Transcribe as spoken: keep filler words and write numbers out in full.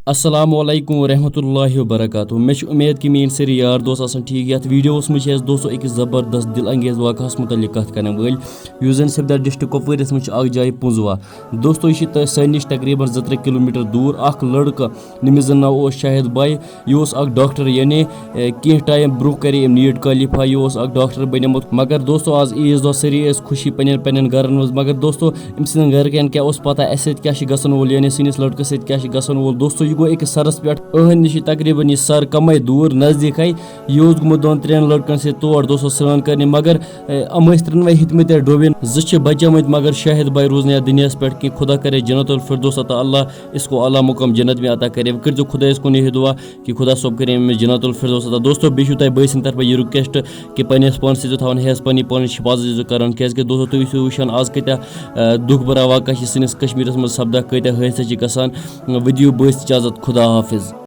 السلام علیکم ورحمۃ اللہ وبرکاتہ۔ مےٚ چھِ اُمید کہِ میٲنۍ سٲری یار دوس آسن ٹھیٖک۔ یتھ ویڈیوس منٛز چھِ أسۍ دوستو أکِس زبردست دِل انگیز واقعس مُتعلق کتھ کرن وٲلۍ، یُس زن سپدیو ڈسٹرکٹ کپوٲرِس منٛز چھِ اکھ جاے پُنزوا۔ دوستو، یہِ چھِ تہ-، سانہِ نِش تقریباً زٕ ترٛےٚ کلوٗمیٹر دوٗر۔ اکھ لڑکہٕ، ییٚمِس زن ناو اوس شاہد بھائی، یہِ اوس اکھ ڈاکٹر، یعنی، اے، کینٛہہ ٹایم برونٛہہ کرے أمۍ نیٹ کالیفاے، یہِ اوس اکھ ڈاکٹر بنیومُت۔ مگر دوستو، آز عیٖذ دۄہ سٲری ٲسۍ خوشی پننٮ۪ن پننٮ۪ن گرن منٛز۔ مگر دوستو، أمۍ سٕنٛدٮ۪ن گرِکٮ۪ن کیٛاہ اوس پتہ اَسہِ سۭتۍ کیٛاہ چھِ گژھن وول، یعنی سٲنِس لڑکس سۭتۍ کیٛاہ چھِ گژھن وول۔ دوستو، یہِ گوٚو أکِس سرس پٮ۪ٹھ، أہنٛدِ نِش چھِ تقریباً یہِ سر کمے دوٗر، نزدیٖکھٕے۔ یہِ اوس گوٚمُت دۄن ترٛٮ۪ن لڑکن سۭتۍ تور، دوستو، سرٛان کرنہِ، مگر، اے، یِم ٲسۍ ترٛٮ۪نوَے ہیٚتمٕتۍ تَتہِ ڈوٗبِنۍ۔ زٕ چھِ بچیمٕتۍ، مگر شاہد بھائی روٗز نہٕ یَتھ دُنیاہس پٮ۪ٹھ کینٛہہ۔ خدا کرے جنت الفردوس عطا، اللہ اس کو اعلیٰ مقام جنت میں عطا کرے۔ وۄنۍ کٔرۍزیو خۄدایَس کُن یہِ دُعا کہِ خۄدا صٲب کٔرِنۍ أمِس جنت الفردوس عطا۔ دوستو، بیٚیہِ چھُو تۄہہِ بٲے سٕنٛدِ طرفہٕ یہِ request کہِ پنٛنِس پانَس ٲسۍزیو تھاوان ہیٚس، پنٛنہِ پانٕچ حفاظت ٲسۍزیو کران، کیٛازِکہِ دوستو، تُہۍ ٲسِو وٕچھان آز کۭتیٛاہ، آ، دُکھ بھرا واقعہ چھِ سٲنِس کشمیٖرَس منٛز سپدان، کۭتیٛاہ حٲدثہٕ چھِ گژھان۔ وۄنۍ دِیِو بٲے سٕنٛز اجازت، خدا حافظ۔